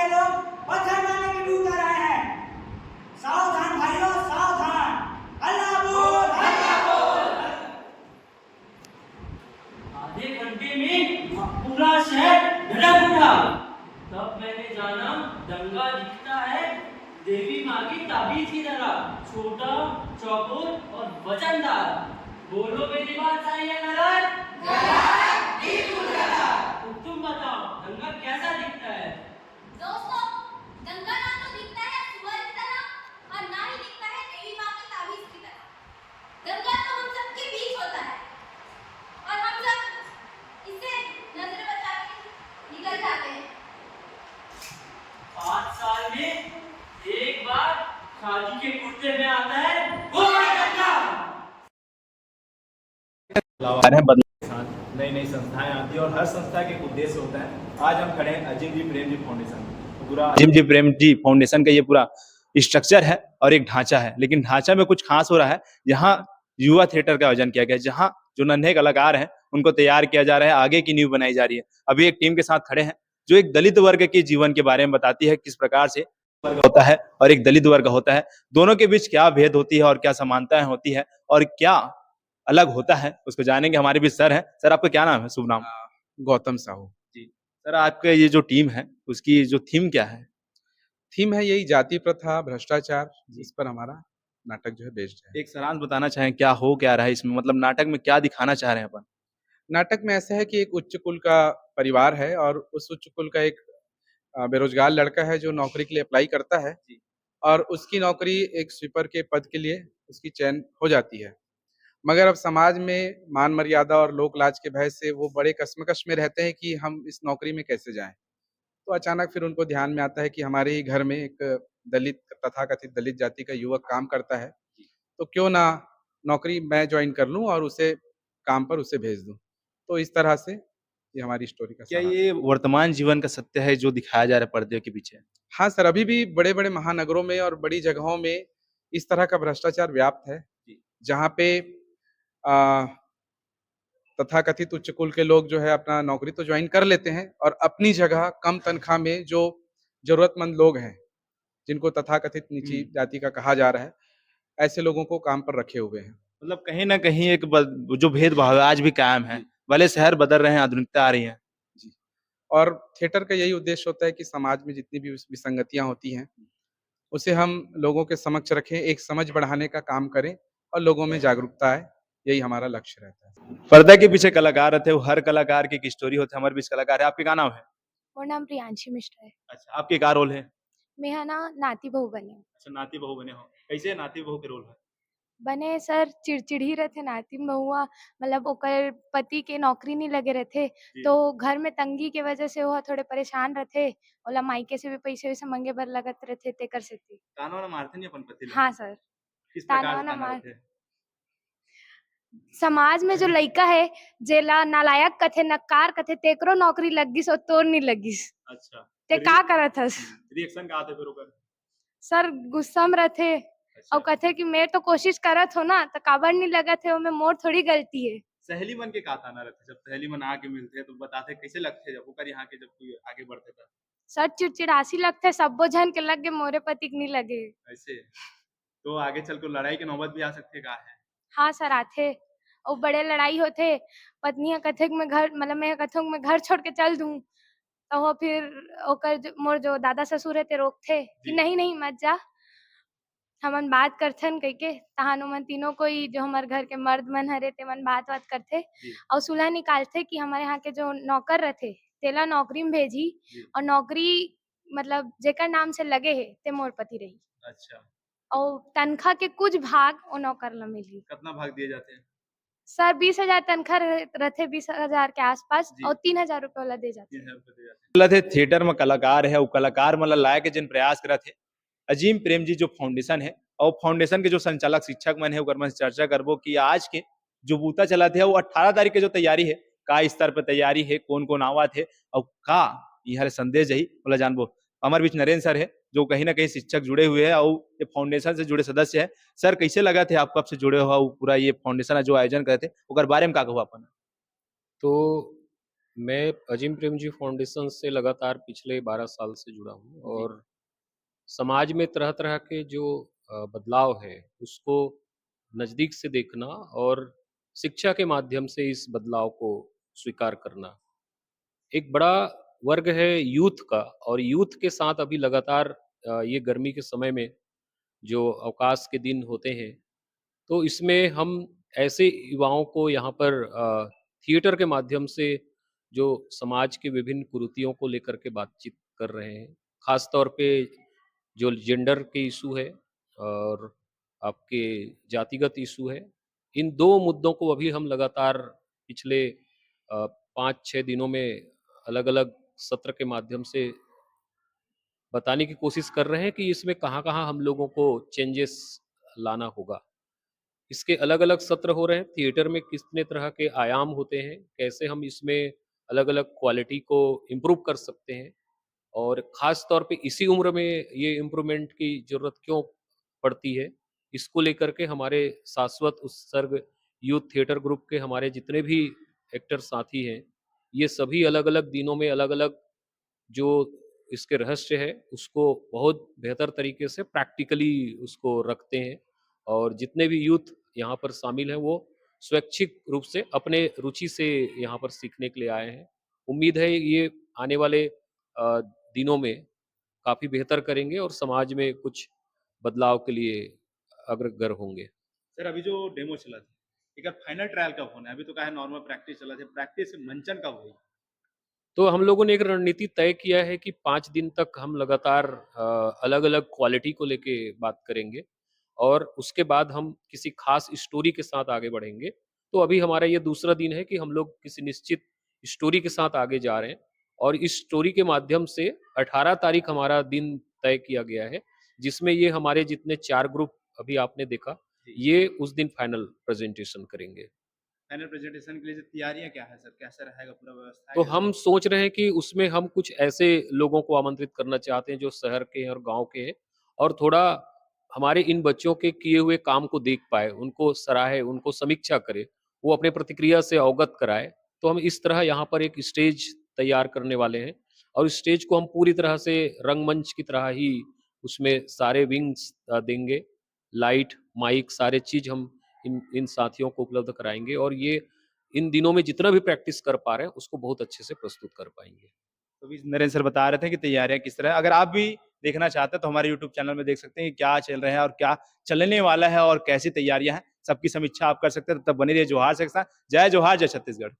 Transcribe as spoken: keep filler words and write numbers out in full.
लोग पत्थर मारने के लिए उतर आए हैं। सावधान भाइयों, सावधान। हल्ला बोल, हल्ला बोल। आधे घंटे में पूरा शहर धड़क उठा। तब मैंने जाना, दंगा दिखता है देवी माँ की ताबीज की तरह, छोटा, चौकोर और वजनदार। बोलो मेरी बात सही है ना गलत? गलत, बिल्कुल गलत। तो तुम बताओ, दंगा कैसा दिखता है? दोस्तों, दंगा ना तो दिखता है सुअर की तरह और ना ही दिखता है देवी माँ की ताबीज की तरह। दंगा तो हम सबके बीच होता है और हम सब इससे नजर बचा के निकल जाते हैं। पाँच साल में एक बार शादी के कुर्ते में आता है वो दंगा। आ रहे हैं बदलाव के साथ नई नई संस्थाएं आती हैं और हर संस्था के एक उद्देश्य होता है। आज हम खड़े हैं अजीम जी प्रेम जी फाउंडेशन। पूरा अजीम जी प्रेम जी फाउंडेशन का ये पूरा स्ट्रक्चर है और एक ढांचा है, लेकिन ढांचा में कुछ खास हो रहा है। यहाँ युवा थिएटर का आयोजन किया गया है, जहाँ जो नन्हे कलाकार हैं उनको तैयार किया जा रहा है, आगे की नींव बनाई जा रही है। अभी एक टीम के साथ खड़े हैं जो एक दलित वर्ग के जीवन के बारे में बताती है, किस प्रकार से वर्ग होता है और एक दलित वर्ग होता है, दोनों के बीच क्या भेद होती है और क्या समानताएं होती है और क्या अलग होता है, उसको जानेंगे। हमारे बीच सर हैं। सर, आपका क्या नाम है, शुभ नाम? आ, गौतम साहू। जी सर, आपका ये जो टीम है, उसकी जो थीम क्या है? थीम है यही जाति प्रथा, भ्रष्टाचार, इस पर हमारा नाटक जो है बेस्ड है। एक सारांश बताना चाहें, क्या हो क्या रहा है इसमें, मतलब नाटक में क्या दिखाना चाह रहे हैं अपन? नाटक में ऐसा है कि एक उच्च कुल का परिवार है और उस उच्च कुल का एक अ, बेरोजगार लड़का है जो नौकरी के लिए अप्लाई करता है जी। और उसकी नौकरी एक स्वीपर के पद के लिए उसकी चयन हो जाती है। मगर अब समाज में मान मर्यादा और लोक लाज के भय से वो बड़े कश्मकश में रहते हैं कि हम इस नौकरी में कैसे जाएं। तो अचानक फिर उनको ध्यान में आता है कि हमारे ही घर में एक दलित, तथाकथित दलित जाति का युवक काम करता है, तो क्यों ना नौकरी मैं ज्वाइन कर लूं और उसे काम पर उसे भेज दूं। तो इस तरह से ये हमारी स्टोरी का क्या सारांश ये है। वर्तमान जीवन का सत्य है जो दिखाया जा रहा है पर्दे के पीछे? हाँ सर, अभी भी बड़े बड़े महानगरों में और बड़ी जगहों में इस तरह का भ्रष्टाचार व्याप्त है, जी। जहाँ पे आ, तथाकथित उच्च कुल के लोग जो है अपना नौकरी तो ज्वाइन कर लेते हैं और अपनी जगह कम तनख्वाह में जो जरूरतमंद लोग हैं, जिनको तथाकथित नीची हम्म। जाति का कहा जा रहा है, ऐसे लोगों को काम पर रखे हुए हैं। मतलब कहीं ना कहीं एक ब-, जो भेदभाव है आज भी कायम है, जी। भले शहर बदल रहे हैं, आधुनिकता आ रही है। जी। और थिएटर का यही उद्देश्य होता है कि समाज में जितनी भी विस-, विसंगतियां होती हैं, उसे हम लोगों के समक्ष रखें, एक समझ बढ़ाने का काम करें और लोगों में जागरूकता आए, यही हमारा लक्ष्य रहता है। पर्दा के पीछे कलाकार रहते हैं, वो हर कलाकार की एक स्टोरी होती है। हमारे बीच कलाकार है, आपके क्या नाम है? मोर नाम प्रियांशी मिश्रा है। अच्छा, आपके का रोल है? मैं है ना नाती बहू बने। अच्छा, नाती बहू बने हो, कैसे नाती बहू के रोल है? बने सर, चिड़चिड़ही रथे नातिन बहुआ, मतलब ओकर पति के नौकरी नहीं लगे रथे, जी। तो घर में तंगी के वजह से वो थोड़े परेशान रथे, ओला मायके से भी पैसे वैसे मांगे बर लगत रथे, तेकर सेती। ताना वाना मारथे नहीं अपन पति ला? हाँ सर। किस ताना प्रकार से वाना ताना मार- रथे? समाज में जो लइका है, जेला नालायक कथे, नक्कार कथे, तेकरो नौकरी लग गिस और तोर नहीं लग गिस। अच्छा। ते रि-, का करत हस? रिएक्शन का आथे फिर ओकर? सर गुस्सा में रथे, अच्छा। अउ कथे कि मैं तो कोशिश करत हो ना, त काबर नहीं लगत है, ओमे मोर थोड़ी गलती है। सहेली मन के का ताना रथे? जब सहेली मन आके मिलथे तो बताथे, कैसे लगथे जब ओकर यहाँ के जब कोई आगे बढ़थे त? सर चिड़चिड़ासी लगथे, सब्बो झन के लगे, मोरे पति के नहीं लगे। ऐसे? तो आगे चल के लड़ाई के नौबत भी आ सकथे का है? हाँ सर, आथे। अउ बड़े लड़ाई होथे, पत्नी ह कथे कि मैं घर, मतलब मैं कथों कि मैं घर छोड़ के चल दूँ, तो वो फिर ओकर जो, मोर जो दादा ससुर है ते रोकथे कि जी। नहीं, नहीं, मत जा, हमन बात करथन कहिके। तहान ओमन तीनों कोई जो हमर घर के मर्द मन हरे, ते मन बात-वात करथे जी। अउ सुलह निकालथे कि हमर यहाँ के जो नौकर रथे, तेला नौकरी में भेजी जी। अउ नौकरी मतलब जेकर नाम से लगे हे, ते मोर पति रही। अच्छा। अउ तनखा के कुछ भाग ओ नौकर ल मिलही। कतना भाग दिए जाथे? सर, बीस हजार तनखा रह-, रथे, बीस हजार के आसपास, जी। अउ तीन हजार रुपये वाला दे जाथे। तीन हजार रुपये दे जाथे। बोलत हे, थिएटर में कलाकार है, वो कलाकार मन ला लाए के जिन प्रयास करत हे, अजीम प्रेम जी जो फाउंडेशन है, और फाउंडेशन के जो संचालक शिक्षक मन है, ओकर मन से चर्चा करबो कि आज के जो बूता चलत हे, वो अठारह तारीख के जो तैयारी है, का स्तर पे तैयारी है, कौन-कौन आवत हे, और का इहाँ ले संदेश जाही, ओला जानबो। हमर बीच नरेंद्र सर है, जो कहीं ना कहीं शिक्षक जुड़े हुए हैं और ये फाउंडेशन से जुड़े सदस्य हैं। सर, कैसे लगत हे आप कब से जुड़े हो और पूरा ये फाउंडेशन जो आयोजन करत हे, ओकर बारे में का कहू अपन? तो मैं अजीम प्रेमजी फाउंडेशन से लगातार पिछले बारह साल से जुड़ा हूँ और समाज में तरह-तरह के जो अ, बदलाव है, उसको नज़दीक से देखना और शिक्षा के माध्यम से इस बदलाव को स्वीकार करना। एक बड़ा वर्ग है यूथ का और यूथ के साथ अभी लगातार अ, ये गर्मी के समय में जो अवकाश के दिन होते हैं, तो इसमें हम ऐसे युवाओं को यहाँ पर अ, थिएटर के माध्यम से जो समाज के विभिन्न कुरीतियों को लेकर के बातचीत कर रहे हैं। ख़ास तौर पे जो जेंडर के इश्यू है और आपके जातिगत इश्यू है, इन दो मुद्दों को अभी हम लगातार पिछले अ, पाँच छह दिनों में अलग-अलग सत्र के माध्यम से बताने की कोशिश कर रहे हैं कि इसमें कहाँ-कहाँ हम लोगों को चेंजेस लाना होगा। इसके अलग-अलग सत्र हो रहे हैं, थिएटर में कितने तरह के आयाम होते हैं, कैसे हम इसमें अलग-अलग क्वालिटी को इम्प्रूव कर सकते हैं और ख़ास तौर पे इसी उम्र में ये इम्प्रूवमेंट की ज़रूरत क्यों पड़ती है, इसको लेकर के हमारे शाश्वत उत्सर्ग यूथ थिएटर ग्रुप के हमारे जितने भी एक्टर साथी हैं, ये सभी अलग-अलग दिनों में अलग-अलग जो इसके रहस्य है, उसको बहुत बेहतर तरीके से प्रैक्टिकली उसको रखते हैं और जितने भी यूथ यहाँ पर शामिल हैं, वो स्वैच्छिक रूप से अपने रुचि से यहाँ पर सीखने के लिए आए हैं। उम्मीद है ये आने वाले अ, दिनों में काफ़ी बेहतर करेंगे और समाज में कुछ बदलाव के लिए अग्रगर होंगे। सर, अभी जो डेमो चलत हे, एकर फाइनल ट्रायल कब होना है? अभी तो का है नॉर्मल प्रैक्टिस चलत हे, प्रैक्टिस से मंचन कब होई? तो हम लोगों ने एक रणनीति तय किया है कि पाँच दिन तक हम लगातार अ, अलग-अलग क्वालिटी को लेके बात करेंगे और उसके बाद हम किसी खास स्टोरी के साथ आगे बढ़ेंगे। तो अभी हमारा ये दूसरा दिन है कि हम लोग किसी निश्चित स्टोरी के साथ आगे जा रहे हैं और इस स्टोरी के माध्यम से अठारह तारीख हमारा दिन तय किया गया है, जिसमें ये हमारे जितने चार ग्रुप अभी आपने देखा, जी। ये उस दिन फाइनल प्रेजेंटेशन करेंगे। फाइनल प्रेजेंटेशन के लिए जो तैयारियां क्या है सर, कैसा रहेगा पूरा व्यवस्था तो है? हम सोच रहे हैं कि उसमें हम कुछ ऐसे लोगों को आमंत्रित करना चाहते हैं जो शहर के हैं और गांव के हैं और थोड़ा हमारे इन बच्चों के किए हुए काम को देख पाए, उनको सराहे, उनको समीक्षा करे, वो अपने प्रतिक्रिया से अवगत कराए। तो हम इस तरह यहाँ पर एक स्टेज तैयार करने वाले हैं और इस स्टेज को हम पूरी तरह से रंगमंच की तरह ही उसमें सारे विंग्स अ, देंगे, लाइट, माइक, सारे चीज़ हम इन, इन साथियों को उपलब्ध कराएंगे और ये इन दिनों में जितना भी प्रैक्टिस कर पा रहे हैं, उसको बहुत अच्छे से प्रस्तुत कर पाएंगे। तो अभी नरेंद्र सर बता रहे थे कि तैयारियां किस तरह, अगर आप भी देखना चाहते हैं तो हमारे YouTube चैनल में देख सकते हैं कि क्या चल रहा है और क्या चलने वाला है और कैसी तैयारियां हैं, सबकी समीक्षा आप कर सकते हैं। तब तक बने रहिए जोहार के साथ। जय जोहार, जय छत्तीसगढ़।